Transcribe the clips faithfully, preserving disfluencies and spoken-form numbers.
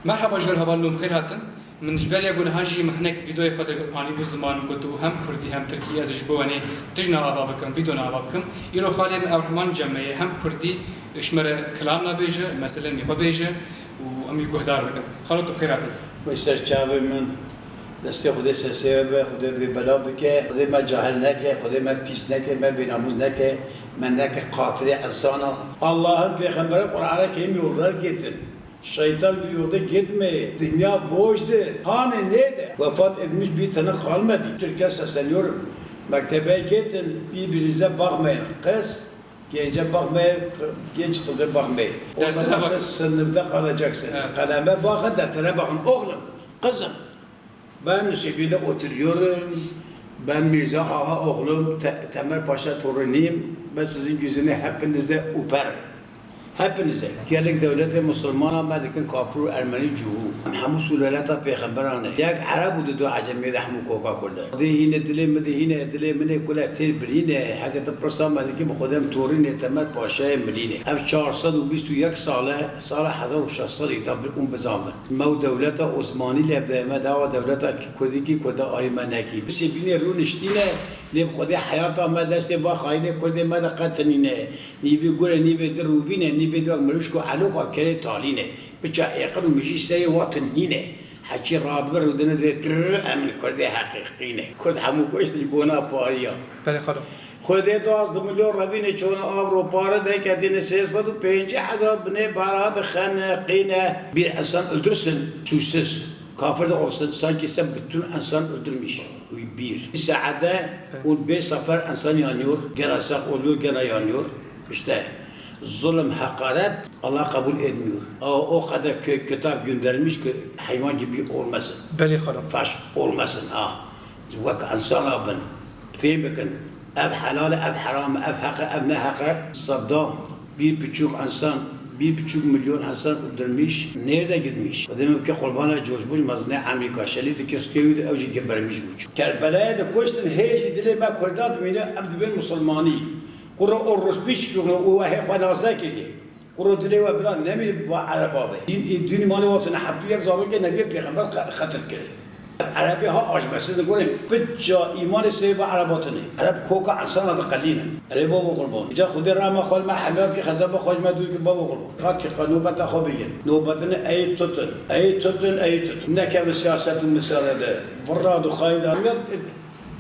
Merhaba ji ber hevalno, bi xêr hatin. Min ji ber ya ku niha jî min hinek vîdeoyê xwe de anîbû ziman, gotibû hem kurdî hem tirkî, ez ê ji bo wenê tijna ava bikim, vîdeona ava bikim. Îro xalê min Ewrehman Cemeyê hem kurdî ji me re kilam nabêje, meselên xwe bêje û em wî guhdar bikin. Xalo, tu bi xêr hatî. Wey ser çavê min, destê Xwedê sesê be, Xwedê bê bela bike, Xwedê me cahil neke, Xwedê me pîs neke, me bênamûs neke, me neke qatilê insana. Allah'ın Peyxemberi Qur'anê Kerim yolda getin. Şeytan yolda gitmeye, dünya boştur. Hani nerede? Vefat etmiş bir tane kalmadı. Türkiye sesleniyorum. Mektebe gidin, birbirinize bakmayın. Kız, gence bakmayın, kı- genç kıza bakmayın. Dersine Olmazsa bakın. Sınıfta kalacaksın. Evet. Kaleme bakın, deftere bakın. Oğlum, kızım, Ben Nusaybin'de oturuyorum. Ben Mirza Ağa oğlum, Te- Temel Paşa torunuyum. Ben sizin yüzünü hepinize öperim. Hepinize. Gelin devlete Müslümana me dikin kafir û Ermenî cûhû. Em hemû sûleleta pêxemberan e. Yek Ereb û didu Ecemê de hemû koka Kurd e. Dê hîne dilê min de hîne, dilê min ê kule têr birîne. Heke tu pirsa me dikî bi Xwedê em torîne Temel Paşayê mirîne. Ev çar sed û bîst û yek sal e, sala hezar û şeş sed û da û bizan bin. Me û dewleta Osmanî levdayê me dawa dewleta kî kurdî kî kurda arî me nekî. Vişê bînê rûniştîne, lê bi Xwedê heyata me destê va xayînê kurdê me de qet nîne. Nîvê gure, nîvê di rûvîne, nîvê di wek mirûşk û eloka kerê talîne. Piça êqil û mijî serê wa tinhîne. Heçî radibe rûdine dê trrr, em in kurdê heqîqî ne. Kurd hemû kuştin ji bona pariya. Belê xalo. Xwedê duwazdeh milyon revînê çona av ro pare derke dîne sê sed û pêncî hezar binê bara dixene qîne. Bir insan öldürsün, suçsuz. Kafir de olsun, sanki sen bütün insan öldürmüş. Bir. Bir saate Evet. on beş sefer insan yanıyor, gene sağ oluyor, gene yanıyor. İşte zulüm, hakaret Allah kabul etmiyor. O, o kadar kö- kitap göndermiş ki hayvan gibi olmasın. Belê xalo. Faş olmasın ha. Wek insana bin. Fêm bikin. Ev helal e, ev heram e, ev heq e, ev ne heq e. Saddam bir buçuk insan, bir buçuk milyon insan öldürmüş. Nerede gitmiş? Demek ki qurbana coşmuş, mezine Amerika şehîd, ki stüdyoyu da ew jî gebermiş bu. Kerbelayê de kuştin, hê jî dilê me Kurda dimîne, em dibin Musulmanî. Kuro o rus piç çûne û hê xwe nas nekiriye. Kuro dilê we bila nemîne bi va Ereba ve. Din, din îmanê we tune heftû yek zarokê neviyê pêxember xe- xetil kir. Erebê ha aşmesiz in, gorê piça îmanê sê va Ereba tune. Ereb koka insana diqelîne. Erê bavo qurban. Îca Xwedê rehma xwe li me hemiya bikî, xezeba xwe ji me dûr kî bavo qurban. Qatî qe nobeta xwe bigin. Nobetine ey tutin. Ey tutin, ey tutin. Nekevin siyaset û misale de. Virra du xayda.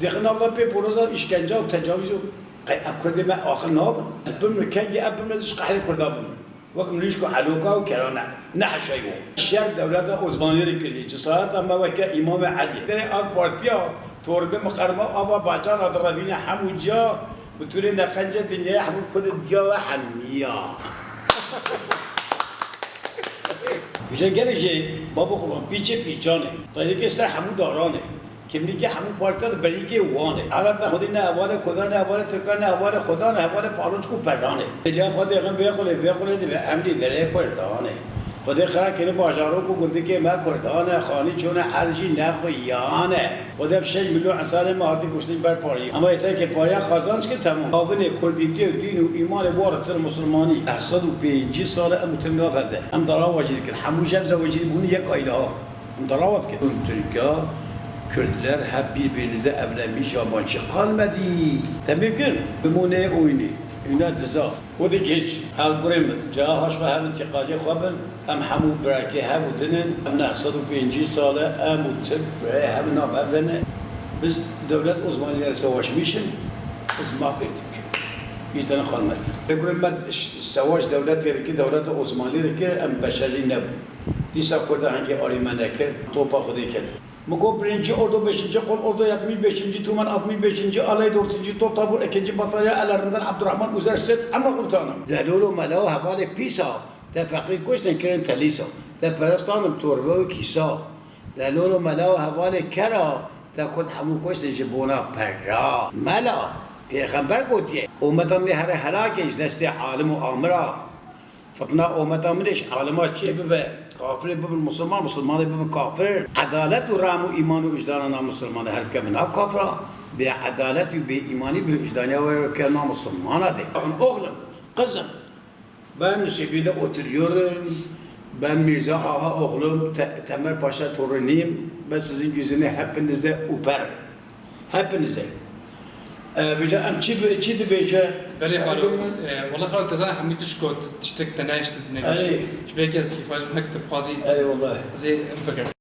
Dixin navla pê poroza îşkence û tecawîz û Qey ev kurdê me aqil nabin? Bimrin kengî ev bimrin ji qehrê kurda bimrin. Wek mirîşk û eloka û kerane. Ne heşayî wo. Şer dewleta Osmanî re kiriye. Cesareta me weke Îmamê Elî. Derê AK Partiya torbe miqerma ava bacana direvîne hemû ciya. Bi tûrê neqence dinyaya hemû kurdê diya we hemiya. Vêca gelê jê bavo xwe pîçê pîçan e. Tayrikê ser hemû daran e. Kimlîkê hemû partiyan di berîkê wan e. Ereb ne xwedî ne hevalê Kurdan e, ne hevalê Tirkan e, ne hevalê Xudan e, hevalê Palonçik û Perran e. Bêliya xwe dêxin bê xulê, bê xulê dibe em lîderê Kurdan e. Xwedê xera kêne bajarok û gundikê me Kurdan e, xanî çûne erd jî ne xwe yan e. Xwedê ev şeş milyon insanê me hatî kuştin ji ber pariyê. Ema yeter ke pariya qazanç kir, temam. Avinê kurdîtiyê û dîn û îmanê war tir musulmanî. Neh sed û pêncî sal e em û tir nav hev de. Em darawa jî dikin. Hemû jev zewecî bûn yek aîleha. Em darawa dikin. Tirkiya, Kurdler hep birbirinize evlenmiş, yabancı kalmadı. Temam kirin. Bimûnê oynî. Hûn e diza. Xwedê geç. Hev gurê min. Caha haş ve hev îtîqadê xwe bin. Em hemû birakê hev û din in. Em neh sed û pêncî sal e. Em û Tirk birayê hev nav hev de ne. Biz devlet Osmanlı'yla savaşmışın. Biz mahvettik. Bir tane kalmadı. Gurê me savaş devlet gerekir, devleta Osmanlı gerekir. Em beşerî nebû. Dîsa Kurda hengê arî me nekir. Topa Xwedê ket. Min got, birinci ordu, beşinci kol ordu, yetmiş beşinci tümen, altmış beşinci alay, dördüncü top tabur, ikinci batarya, ellerinden Abdurrahman Üzer Set, emre komutanım. Delolo melo hevalê pîsa, te feqîr kuştin kirin telîsa, te perestanim torbe û kîsa. Delolo melo hevalê kera, te kurd hemû kuştin ji bona perra. Mela, pêxember gotiye, ummeta min ê here helak e ji destê alim û amira. Fitna ometa min ê ji alima çê bibe, kafirê bibin musulman, musulmanê bibin kafir. Edalet û rem û îman û wijdanana musulmanê her bikevin nav kafira. Bê edalet û bê îmanî bi wijdaniya we bikevin nav musulmana de. Bakın oğlum, kızım, ben Nusaybin'de oturuyorum. Ben Mirza Ağa oğlum, Te- Temel Paşa torunuyum ve sizin yüzüne hepinize öperim. Hepinize. E, vêca em çi bi- çi dibêje? Belê xalo, Saygı- e, wala xalo te zana hemî tişt got, tiştek te nehişt nebî. Erê. Ji belkî ez îfade hek te xwazî Erê wallah. zê em bikirin.